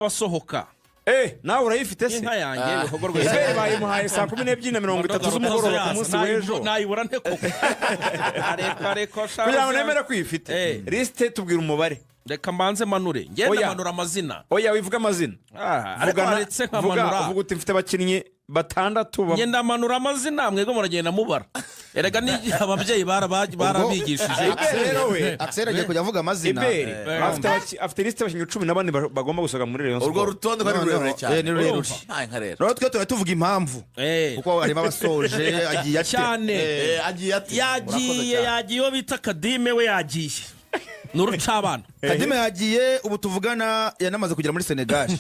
Abasohoka. Nawe urayifite se? Inka yanjye ibikorwa rwose. Ibere bayimuhaye saa 12:30 z'umugoroba ku munsi w'ejo. Nayibura nte koko? Reka reka. Kugira ngo nemere ko uyifite, lisite, tubwira umubare. Reka mbanze manure, ngenda. Oya. Manura amazina. Oya, wivuga amazina. Ariko waretse Vuga, nkamanura. uvuga uti mfite abakinnyi batandatu Ngenda manura amazina, mwebwe muragenda mubara. Erega n'igihe ababyeyi barabigishije. Ibere rero we. Axel agiye kujya avuga amazina. Ibere afite lisite y'abakinnyi 14 bagomba gusohoka muri Rayon Urwo Sport. rutonde ko ari No, no, rurerure cyane. ni rurerure. Nta nka rero. Rero twe tuba tuvuga impamvu, kuko harimo abasoje, agiye ate. Cyane. Agiye ati urakoze Yagiye. cyane. Yagiye uwo bita Kadime, we yagiye ni urucabana. Kadime yagiye, ubu tuvugana yanamaze kugera muri Senegal.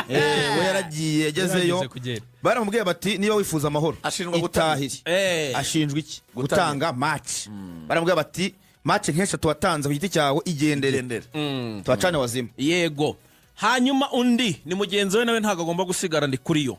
We yaragiye, yagezeyo. Yarageze kugera. Baramubwiye bati niba wifuza amahoro, Ashinjwa gutanga itahire. Ashinjwa iki? Gutanga match. Baramubwiye bati match nk'eshatu watanze ku giti cyawe, igendere. Igendere. Tubacane wazima. Yego, hanyuma undi ni mugenzi we, nawe ntabwo agomba gusigara, ndi kuri yo,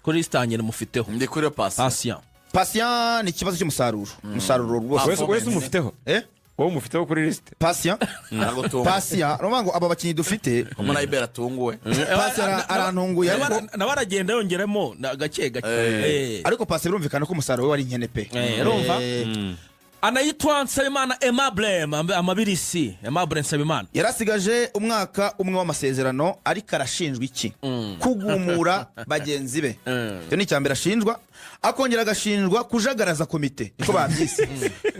kuri lisite mufiteho. Ndi kuri yo pasi. Patient. Patient ni ikibazo cy'umusaruro, umusaruro rwose. Wese umufiteho? Eh? Wowe umufiteho kuri lisite? Patient. Aragutunga. Patient, ni ukuvuga ngo aba bakinnyi dufite, Umuntu ayibera atunguwe. Patient arantunguye, ariko Nawe aragenda yongeramo gake gake. Ariko Patient birumvikana ko umusaruro we wari nkene pe. Urumva? Anayitwa Nsabimana Aimable, amabirisi Aimable Nsabimana. Yarasigaje umwaka umwe w'amasezerano, ariko arashinjwa iki? Kugumura bagenzi be. Icyo ni icya mbere ashinjwa. Akongera agashinjwa kujagaraza komite, niko babyise.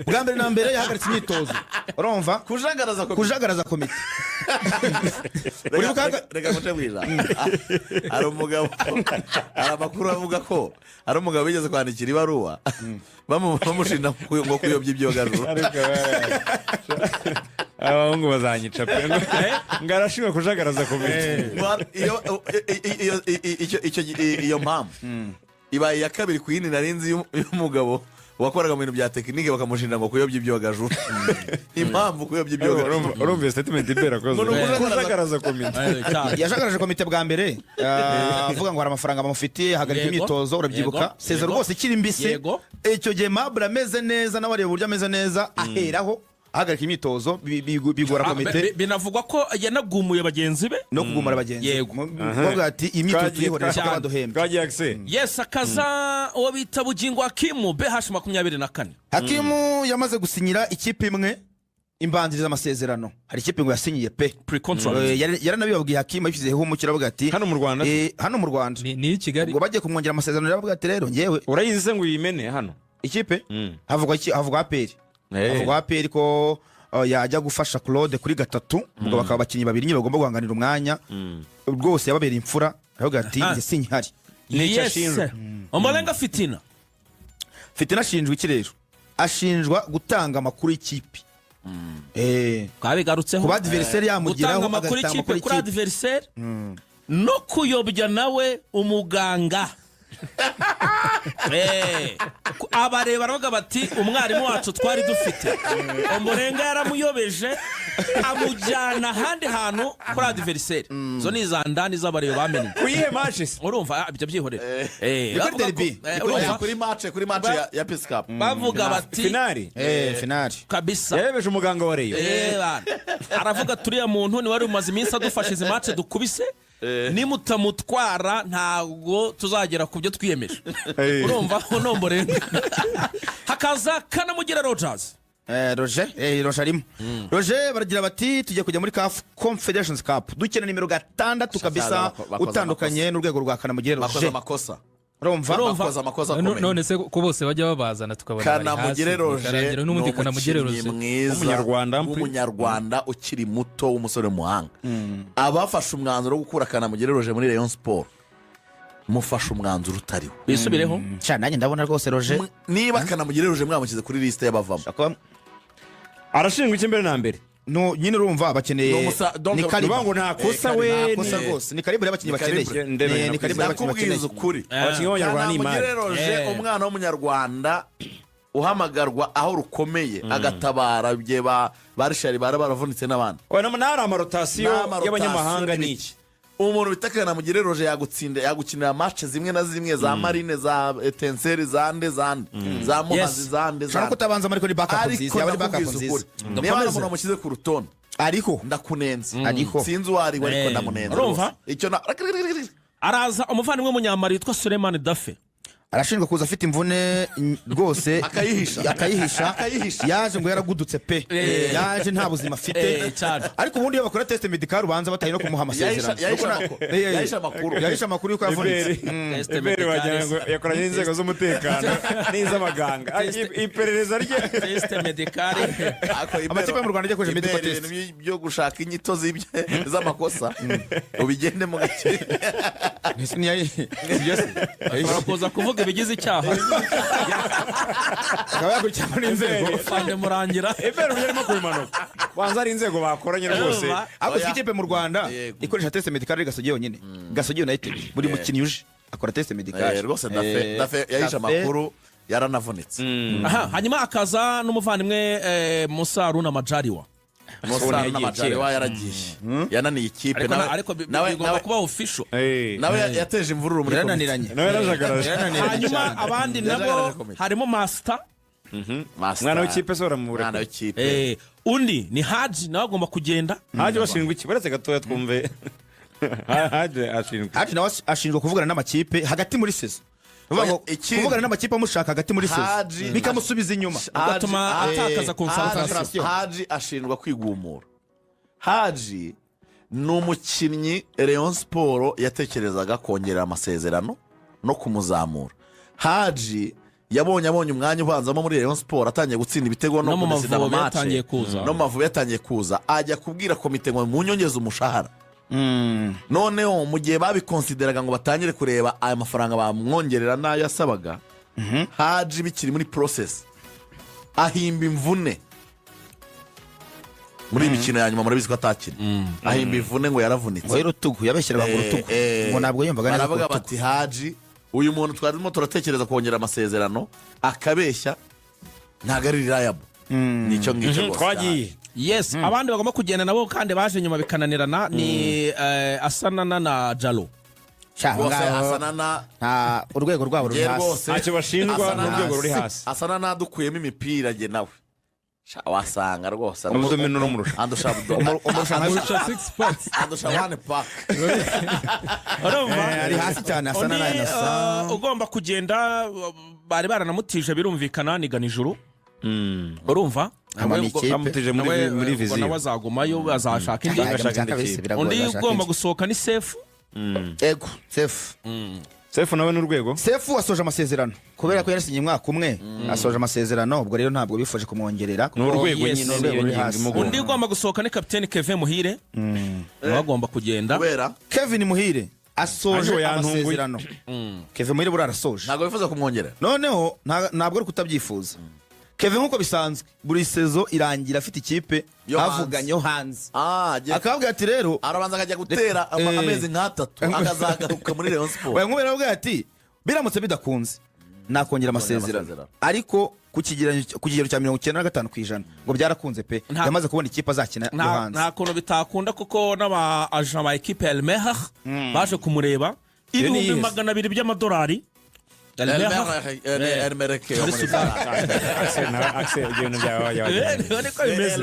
Bwa mbere na mbere yahagaritse imyitozo, urumva? Kujagaraza komite. Kujagaraza komite. Reka reka nguce mu ijambo. Hari umugabo, hari amakuru avuga ko hari umugabo wigeze kwandikira ibaruwa bamushinja ngo kuyobya ibyogajuru. Abahungu bazanyica pe. Ngo arashinzwe kujagaraza komite. Iyo mpamvu ibaye iya kabiri ku yindi nari nzi y'umugabo wakoraga mu bintu bya tekinike, bakamushinja ngo kuyobya ibyogajuru. Impamvu kuyobya ibyogajuru. Urumva iyo statement ibera akoze? Ngo ni kujagaraza komite. Cyane. Yajagaraje komite bwa mbere, avuga ngo hari amafaranga bamufitiye, ahagarika imyitozo, urabyibuka? Seza rwose ikiri mbisi. Icyo gihe Mabure ameze neza, nawe areba uburyo ameze neza, aheraho ahagarika imyitozo, bigora komite. Binavugwa ko yanagumuye bagenzi be. No kugumura bagenzi. Bavuga ati iyi myitozo tuyihorere kuko baduhembye. Twagiye akise. Yes, akaza uwo bita Bugingo Hakimu, BH 24. Hakimu yamaze gusinyira ikipe imwe imbanziriza amasezerano. Hari ikipe ngo yasinyiye pe. Pre-contract. Yaranabibabwiye Hakimu, abishyizeho umucyo, aravuga ati Hano mu Rwanda? Hano mu Rwanda. Ni i Kigali. Ubwo bagiye kumwongera amasezerano, yaravuga ati rero ngewe Urayizi se ngo uyimene hano? Ikipe havugwa iki? Havugwa APR. Havugwa APR ko yajya gufasha Claude kuri gatatu, ubwo bakaba abakinnyi babiri nyine bagomba guhanganira umwanya. Rwose yababereye imfura, aravuga ati njye sinkihari. Nicyo ashinjwa. Ombolenga Fitina. Fitina ashinjwa iki rero? Ashinjwa gutanga amakuru y'ikipe. Twabigarutseho. Kuba adversaire yamugeraho, Gutanga amakuru agatanga y'ikipe amakuru kuri y'ikipe. adversaire, no kuyobya nawe umuganga. Abareba baravuga bati umwarimu wacu twari dufite Ombolenga yaramuyobeje, amujyana ahandi hantu kuri adversaire. Izo ni iza ndani z'abareba bamenye. Kuyihe match se? Urumva, ibyo byihorere. Ni kuri Bavuga ko- derby. Ni kuri Urumva? Kuri match ya Peace Cup. Bavuga bati Finali. Finali. Kabisa. Yarebeje umuganga wa Rayon. Bana. Aravuga turiya muntu ni wari umaze iminsi adufashe izi match dukubise, nimutamutwara ntabwo tuzagera ku byo twiyemeje. Urumva unomborenga, hakaza Kanamugira Rogers. Roger, Roger arimo. Roger baragira bati tugiye kujya muri CAF Confederations Cup, dukina nimero 6 kabisa, Bakoze utandukanye n'urwego rwa Kanamugire Bakoze Roger. amakosa. Urumva? Urumva? Bakoze amakosa No- akomeye. None se ko bose bajya babazana tukabona bari hasi, Kanamugire Roger bikarangira n'ubundi ni Kanamugire umukinnyi Roger mwiza W'umunyarwanda. w'umunyarwanda ukiri muto, w'umusore w'umuhanga. Abafashe umwanzuro wo gukura Kanamugire Roger muri Rayon Sport, mufashe umwanzuro utariwo. Bisubireho. Sha, nanjye ndabona rwose Roger Niba Kanamugire Roger mwamushyize kuri lisite y'abavamo, Arashinjwa iki mbere na mbere? No, nyine urumva bakeneye Ni donc- ni calibre. Ni ngo nta kosa we. Nta kosa rwose, ni calibre y'abakinnyi Ni bakeneye. calibre. Ni calibre y'abakinnyi bakeneye. Ndakubwiza ukuri, Abakinnyi b'abanyarwanda ni imari. Kanamugire Roger, umwana w'umunyarwanda uhamagarwa aho rukomeye agatabara igihe ba Richard bara baravunitse n'abandi. Oya, n'ari ama rotation N'ama rotation y'abanyamahanga ni iki? Umuntu bita Kanamugire Roger yagutsinda, yagukinira match zimwe na zimwe za Marine, za Etincelles, za nde, za nde, za Muhazi, za nde, Ushobora za no kutabanzamo, ariko ni backup nziza, Ariko yaba ari backup ndakubwiza nziza. ukuri, niba hari umuntu wamushyize ku rutonde Ariho. Ndakunenze. Ariho. Sinzi uwo ari we, ariko ndamunenze. Urumva? Rwose. Icyo na Araza umuvandimwe w'umunyamari witwa Sulemani Dafe. Arashinjwa kuza afite imvune rwose. Akayihisha. Akayihisha. Akayihisha. Yaje ngo yaragudutse pe, yaje nta buzima afite. Cyane. Ariko ubundi iyo bakora test médical ubanza batari no kumuha amasezerano. Yahisha Kuko amakuru. Yahisha amakuru. Yahisha amakuru yuko yavunitse. Test Iberi wagira ngo médicale. yakoranye n'inzego z'umutekano n'iz'abaganga. Iperereza rye. Test médicale. Ariko Amakipe yo mu Rwanda ajya akoresha medical Iberi test. ibintu byo gushaka inyito z'amakosa ubigendemo gake. Ese sibyo se? Ashobora kuza kuvuga ibigize icyaha. Akaba yakurikiranwa n'inzego. Fande Murangira. Iberi uburyo arimo kubimanuka, banza ari inzego bakoranye rwose. Urumva? Ariko Oya. ikipe mu Rwanda Yego. ikoresha test médical ari Gasogi yonyine, Gasogi United. Buri mukinnyi uje akora test médical. Rwose Dafe, Dafe yahishe amakuru, yaranavunitse. Aha, hanyuma akaza n'umuvandimwe Musa Haruna Majaliwa. Musa yagiye n'Amajari kera. Wa yaragiye, yananiye ikipe. Ariko ariko bigomba kuba official. Nawe yateje imvururu muri komite. Yarananiranye. Nawe yarajagaraje. Yarananiranye Hanyuma cyane. abandi nabo Yajagarije komite. harimo Master. Master. Umwana w'ikipe se baramubura? Umwana w'ikipe. Undi ni Haji, nawe agomba kugenda. Haje bashinzwe iki? Buretse gatoya twumve. Haje ashinzwe Haji nawe ashinjwa kuvugana n'amakipe hagati muri saison. Uvuga ngo Oya, ikindi- kuvugana n'amakipe amushaka hagati muri saison bikamusubiza inyuma. Bigatuma atakaza concentration. Haji ashinjwa kwigumura. Haji ni umukinnyi Rayon Sport yatekerezaga kongerera amasezerano no kumuzamura. Haji yabonye umwanya ubanzamo muri Rayon Sport, atangiye gutsinda ibitego No mu kudesida Mavubi ama match. yatangiye kuza. No mu Mavubi yatangiye kuza, ajya kubwira komite ngo munyongeze umushahara. Noneho mu gihe babikonsideraga ngo batangire kureba aya mafaranga bamwongerera n'ayo yasabaga, Haji bikiri muri process ahimba imvune muri iyi mikino ya nyuma. Murabizi ko atakina, ahimba imvune ngo yaravunitse. Ngo y'urutugu, yabeshyeraga ngo urutugu, ngo ntabwo yumvaga neza ku Baravuga rutugu. bati: "Haji, uyu muntu twarimo turatekereza kongera amasezerano akabeshya, ntabwo ari reliable." Nicyo ngicyo rwose. Twagiye. Yes, abandi bagomba kugenda nabo kandi baje nyuma bikananirana ni Asanana na Jalo. Sha, Rwose ngaho Asanana nta urwego rwabo ruri Njye hasi. rwose Ntacyo bashinjwa, n'urwego ruri hasi. Asana nadukuyemo imipira jye nawe. Sha, wasanga rwose Umudomino n'umurusha. andusha Umurusha nka Amurusha six packs. andusha one pack. Urumva? Ari hasi cyane Asana Undi na Innocent. Ugomba kugenda, bari baranamutije birumvikana, ni Ganijuru. Urumva? Ama ni ikipe. Bamutije muri Nawe, muri ubwo Vision. nawe azagumayo, azashaka indi. Yajya mu Ashaka cya indi kabiri, kipe. biragoye, Undi ashaka ugomba indi. gusohoka ni Sefu. Ego, Sefu. Sefu nawe n'urwego. Sefu asoje amasezerano kubera ko yarasinye umwaka umwe, asoje amasezerano, ubwo rero ntabwo bifuje kumwongerera Ni urwego Yes. nyine, Urwego niyo ruri ngingo hasi. imugonga. Undi ugomba gusohoka ni kapiteni Kevin Muhire, nawe agomba kugenda. Kubera Kevin Muhire asoje Ariko yantunguye. amasezerano. Kevin Muhire buriya arasoje. Ntabwo bifuza kumwongerera. Noneho ntabwo ari kutabyifuza. Kevin nk'uko bisanzwe buri saison irangira afite ikipe Yo hanze. bavuganye yo hanze, Ah, akababwira ati rero arabanza akajya gutera amezi nk'atatu, akazagaruka muri Rayon Sport. Oya, nk'ubu yarababwira ati biramutse bidakunze nakongera amasezerano, amasezerano. ariko ku kigero cya 95% ngo byarakunze pe, yamaze kubona ikipe azakina yo hanze. Nta kuntu bitakunda kuko n'aba agent ba ekipe ya Elmehar baje kumureba, Iyo ni ibihumbi iyihe se? 200 by'amadolari. Elmehar. Elmereke. Muri Sudani. Axel nawe, Axel, ibyo bintu byawe wajya wajya. Niko bimeze.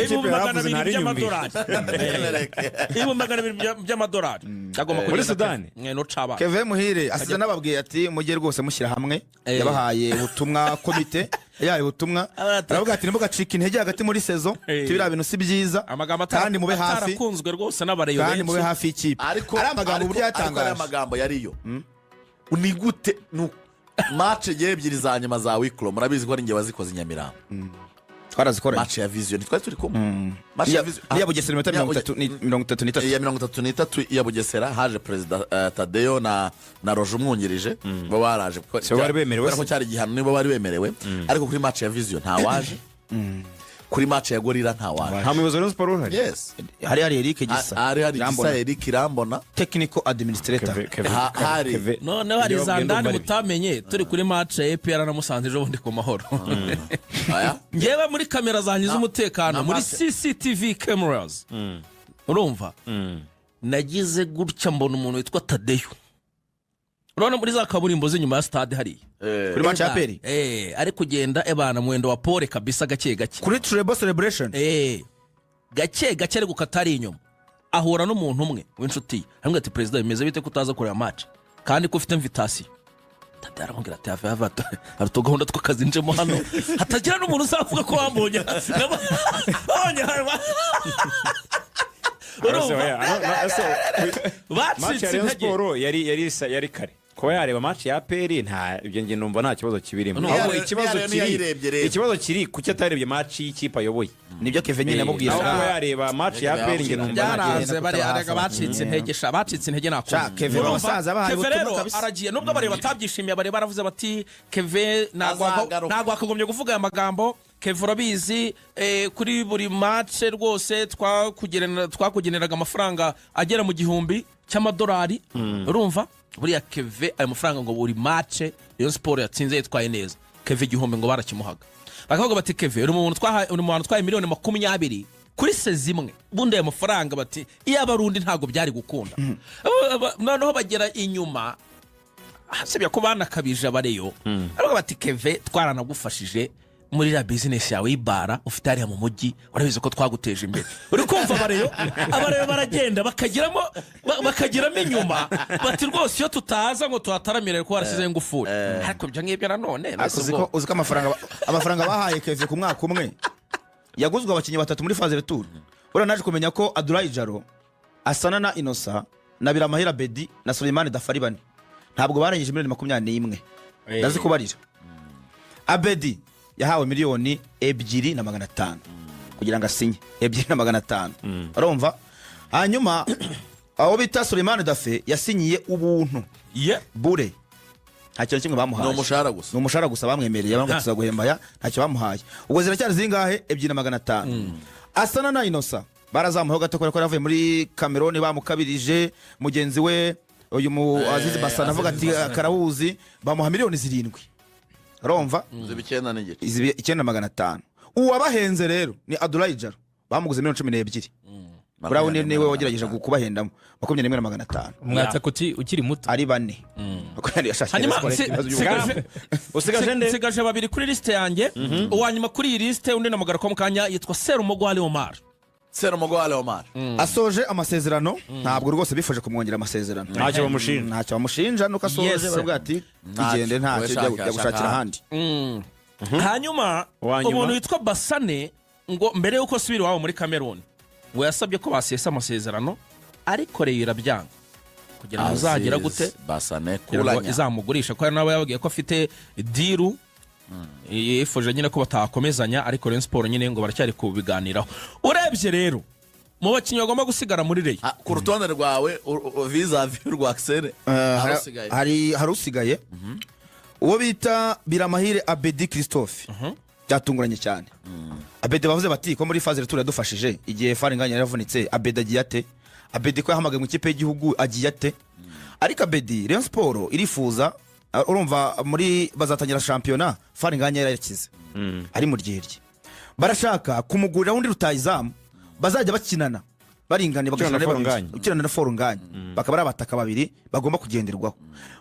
Ibihumbi Ikipe magana yaravuze abiri ntari by'amadolari. 200,000 by'amadolari agomba Muri kugenda. Sudani? No caba. Kevin Muhire asize n'ababwiye ati mujye rwose mushyira hamwe. Yabahaye ubutumwa, komite yahaye ubutumwa, aravuga ati ntimugacike intege hagati muri saison, biriya bintu si byiza, Amagambo kandi mube hafi atarakunzwe rwose n'abareyo kandi mube benshi. hafi y'ikipe. Ariko Ari amagambo uburyo ariko ari yatangaje. amagambo yariyo ni gute match ebyiri za nyuma za wiklo, murabizi ko ari njye wazikoze i Nyamirambo. Twarazikoranye. Match ya Vision ntitwari turi kumwe? Match ya Vision N'iya Bugesera iminota 33. Iya 33 ya Bugesera haje perezida Tadeyo na Roje umwungirije, bo baraje So bari bemerewe kubera ko se? cyari igihano, nibo bari bemerewe. Ariko kuri match ya Vision ntawaje, kuri match ya Gorilla ntawaje. Nta muyobozi wa Rayon Sport uhari? Yes. Hari Eric Gisa. Hari Gisa. Irambona. Eric Irambona. Technical administrator. Hari. Noneho hari Ibyo za babwiye ndani ndumva ari mutamenye, turi kuri match ya APR na Musanze ejo bundi ku Mahoro. Aya. Ngewe muri kamera zanjye z'umutekano, na muri CCTV cameras, urumva, nagize gutya mbona umuntu witwa Tadeyo, urabona muri za kaburimbo z'inyuma ya stade hariya. Kuri match ya APR. Ari kugenda ebana mwendo wa pole kabisa, gake gake. Kuri treble celebration. Gake gake ari gukata ari inyuma, ahura n'umuntu umwe w'inshuti ye, aramubwira ati: "Perezida, bimeze bite ko utaza kureba match kandi ko ufite invitation?" Tade aramubwira ati: "Have, have, hari utugahunda tw'akazi njemo hano, hatagira n'umuntu uzavuga ko wambonye." Babonye hano. Ese oya, match ya Bacitse Rayon intege. Sport yari kare kuba yareba match ya APR, nta ibyo njye numva nta kibazo kibirimo. No, Ahubwo niyo ikibazo niyo kiri yayirebye rero. Ikibazo kiri kuki atarebye match y'ikipe ayoboye. Nibyo Kevin nyine amubwira. Naho kuba yareba match ya APR, njye numva nta kibazo. Byaranze, bari arega bacitse intege sha, bacitse intege. Sha, Kevin, Urumva, abasaza bahaye Kevin ubutumwa rero kabisa. aragiye, nubwo abareba batabyishimiye, abareba baravuze bati: "Kevin ntabwo Azagaruka." Ntabwo wakagombye kuvuga aya magambo. Kevin, urabizi, kuri buri match rwose twakugeneraga amafaranga agera mu 1000 cy'amadolari. Urumva buriya Kevin, ayo mafaranga ngo buri match Rayon Sport yatsinze yitwaye neza, Kevin 1000 ngo barakimuhaga. Bakavuga bati: "Kevin, uri mu bantu twahaye miliyoni 20 kuri saison imwe." Ubundi ayo mafaranga bati iyo aba ari undi ntabwo byari gukunda. Noneho bagera inyuma, sibya ko banakabije abareyo, aravuga bati: "Keve, twaranagufashije muri iriya bizinesi yawe y'ibara ufite hariya mu mujyi, urabizi ko twaguteje imbere." Uri kumva abareyo baragenda bakagiramo inyuma bati: "Rwose iyo tutaza ngo tuhataramire ko warashyizeho ingufuri." Ariko ibyo ngibyo nanone Ariko uzi ko amafaranga bahaye Keve ku mwaka umwe yaguzwe abakinnyi batatu muri phase retour. Buriya naje kumenya ko Adulayi Jaro asana na Inosa na Biramahire Abedi na Suleimani Dafari bane ntabwo barangije miliyoni 21. Ndazi kubarira. Abedi yahawe miliyoni 2 na 500 kugira ngo asinye, 2 na 500, urumva. Hanyuma aho bita Suleimani Dafe yasinyiye ubuntu, ye bure, nta kintu kimwe bamuhaye. Ni umushahara gusa. Ni umushahara gusa bamwemereye, bamwe tuzaguhemba aya, ntacyo bamuhaye. Ubwo ziracyari zingahe? 2 na 500. Asana na Inosa barazamuyeho gato kubera ko yari avuye muri Cameroon, bamukabirije mugenzi we uyu mu Azizi Basana avuga Azizi ati Basana. Karawuzi bamuha miliyoni 7, urumva. Ziba 9 n'igice. Izi 9 na 500. Uwabahenze rero ni Adulayi Jaro, bamuguze miliyoni 12. Buriya niwe wagerageje kubahendamo, 21 na 500. Umwataka ukiri muto. Ari bane. Hanyuma Usigaje nde? Nsigaje babiri kuri lisite yanjye. Uwa nyuma kuri iyi lisite, undi namugaruka mu kanya, yitwa Serumogo Ali Omar. Serumogo Ali Omar. Asoje amasezerano, ntabwo rwose bifuje kumwongera amasezerano. Ntacyo bamushinja. Ntacyo bamushinja nuko asoje. Yes. Baravuga ati: Ntacyo. "Igende, ntacyo, We jya gushakira shaka ahandi." Hanyuma Uwa nyuma? umuntu witwa Basane, ngo mbere y'uko asubira iwabo muri Cameroon, ngo yasabye ko basesa amasezerano, ariko Rayon irabyanga kugira ngo uzagera gute Basane kugira ngo kuranya izamugurisha, ko hari n'abo yababwiye ko afite deal, yifuje nyine ko batakomezanya, ariko Rayon Sport nyine ngo baracyari kubiganiraho. Urebye rero mu bakinnyi bagomba gusigara muri Rayon, Ah, ku rutonde rwawe vis-à-vis rwa Axel, hari usigaye? Hari usigaye, uwo bita Biramahire Abedi Christophe. Byatunguranye cyane. Abedi bavuze bati ko muri phase retour yadufashije igihe Faringanya yaravunitse, Abedi agiye ate? Abedi ko yahamagaye mu ikipe y'igihugu agiye ate? Ariko Abedi Rayon Sport irifuza, urumva muri bazatangira shampiyona Faringanya yarakize ari mu ryerye, barashaka kumugurira undi rutayizamu bazajya bakinana baringane, Ukina na bagashyira babiri. Forunganye. Ukina na Forunganye, bakaba ari abataka babiri bagomba kugenderwaho.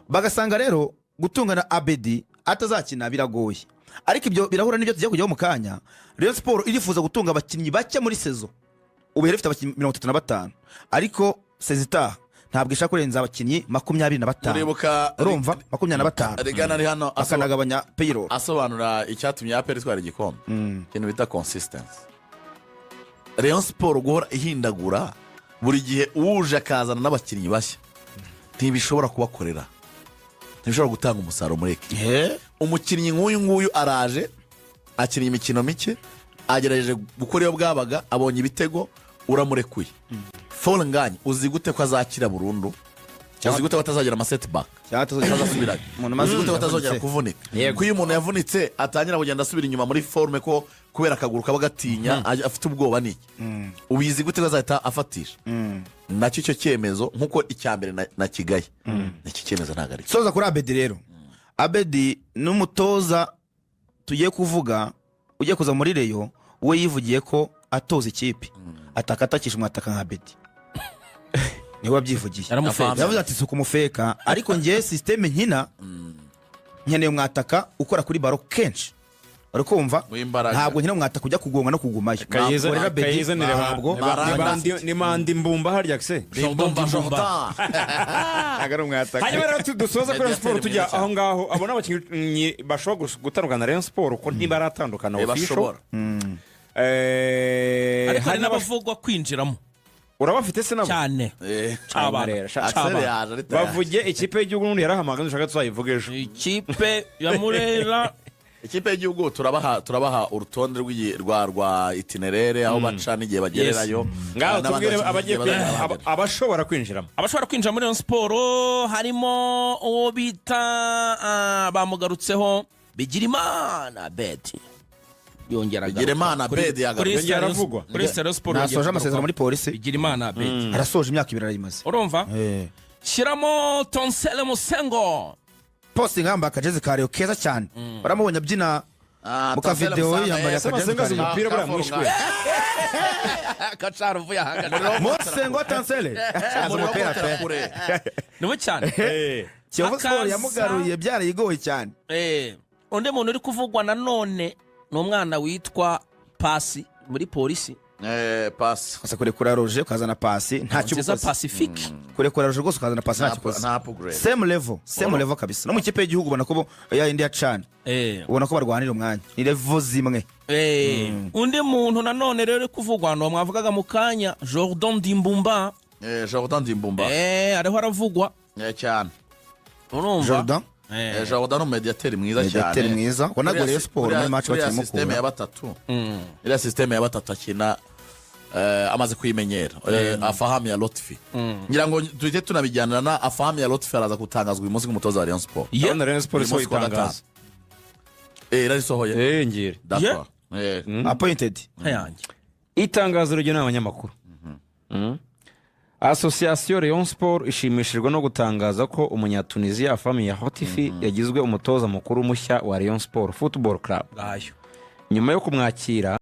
Bagasanga rero gutungana Abedi atazakina biragoye, ariko ibyo birahura n'ibyo tugiye kujyaho mu kanya. Rayon Sport irifuza gutunga abakinnyi bake muri saison. Ubu yari ifite abakinnyi 35, ariko saison itaha ntabwo ishaka kurenza abakinnyi 25. Muribuka Urumva, 25. Rigana ari hano Bakanagabanya payroll. asobanura icyatumye APR itwara igikombe, ikintu bita consistency. Rayon Sport guhora ihindagura buri gihe, uje akazana n'abakinnyi bashya, ntibishobora kubakorera, ntibishobora gutanga umusaruro muri ekipa. Umukinnyi nk'uyu nguyu araje, akina imikino mike, agerageje gukora iyo bwabaga, abonye ibitego, uramurekuye. Forunganye uzi gute ko azakira burundu? Uzi gute ko atazagira ama setback? Cyangwa atazongera Atazasubirayo. Umuntu umaze Uzi gute ko atazongera yavunitse. kuvunika? Ko iyo umuntu yavunitse atangira kugenda asubira inyuma muri forme, ko kubera akaguru kaba gatinya, afite ubwoba n'iki. Ubizi gute ko azahita afatisha nacyo icyo cyemezo? Nk'uko icya mbere na kigaye, iki cyemezo ntabwo ari cyo. Soza kuri Abedi rero. Abedi n'umutoza tugiye kuvuga ugiye kuza muri Rayon, we yivugiye ko atoza ikipe atakatakisha umwataka nka Abedi, niwe wabyivugiye. Yaramufetse. Yavuze ati: "Si ukumufeka, ariko ngewe système nkina nkeneye umwataka ukora kuri ballon kenshi." Uri kumva? W'imbaraga. Ntabwo nyine mwata kujya kugonga no kugumayo. Kayiza. Ntabwo rero Bedi, Kayiza ni ntabwo ni Mandi Mbumba harya se? Jordan Jordan. Ntabwo ari umwataka. Hanyuma rero dusoza kuri Rayon Mediateur Sport, tujya mwiza cyane. aho ngaho. Abo ni abakinnyi bashobora gutandukana na Rayon Sport ko ntibaratandukana official. Bashobora. Ariko hari Hari n'abavugwa kwinjiramo. Urabafite se nabo? Cyane. Cabana. Rero, Axel Cabana. yaje ari tayari. Bavuge ikipe y'igihugu n'ubundi yarahamagaye, dushaka tuzayivuge ejo. Ikipe ya Murera. Ikipe y'igihugu turabaha urutonde rwa itinéraire, aho baca n'igihe bagererayo. Ngaho N'abandi tubwire bakinnyi abagiye igihe bazajya bahagera. Abashobora kwinjiramo. Abashobora kwinjira muri Rayon Sport harimo uwo bita bamugarutseho, Bigirimana Bedi yongera agaruka. Bigirimana Bedi yagarutse. Kuri Yongera aravugwa. Kuri Rayon Sport Nasoje yongera amasezerano muri kugarukwaho. Polisi. Bigirimana Bedi. Arasoje, imyaka 2 arayimaze. Urumva? Shyiramo Tonsele Musengo. Posting yambaye akajezi ka Rayon keza cyane, baramubonye abyina Ah, mu kavidewo Tansele yambaye Musanze, akajezi Musengo ka azi Rayon. umupira buriya mwishwe. Kacara uvuye ahagana. Mosengo Tansele azi umupira pe. Kure. Niwe cyane. Kiyovu Sport yamugaruye byarayigoye cyane. Undi muntu uri kuvugwa nanone ni umwana witwa Pasi muri Polisi. Pasi. Gusa kurekura Roje ukazana Pasi ntacyo Nziza ubukoze. Pacifique. Kurekura Roje rwose ukazana Pasi ntacyo ukoze. Nta upgrade. Same level, same level kabisa. No mu ikipe y'igihugu ubona ko ya yindi ya cana, ubona ko barwanira umwanya, ni level zimwe. Undi muntu nanone rero uri kuvugwa ni uwo mwavugaga mu kanya, Jordan Dimbumba. Jordan Dimbumba. Ariho aravugwa. Cyane. Urumva? Jordan. Jordan ni umediateri mwiza cyane. Mediateri mwiza wanagoye Rayon Sport muri match Uriya bakiri système Mukura. ya batatu, iriya système ya batatu akina, amaze kuyimenyera. Afahamu ya Lotfi, ngira ngo duhite tunabijyanira na Afahamu ya Lotfi, araza gutangazwa uyu munsi nk'umutoza wa Rayon Sport. Ndabona Rayon Sport Uyu isohoye munsi kuwa gatanu. itangazo. Irarisohoye. Ngire. D'accord. Appointed. Nkayange. Itangazo rigenewe abanyamakuru. Association Rayon Sport ishimishijwe no gutangaza ko Umunyatunisia Afahmia Lotfi yagizwe umutoza mukuru mushya wa Rayon Sport Football Club Ngayo. nyuma yo kumwakira.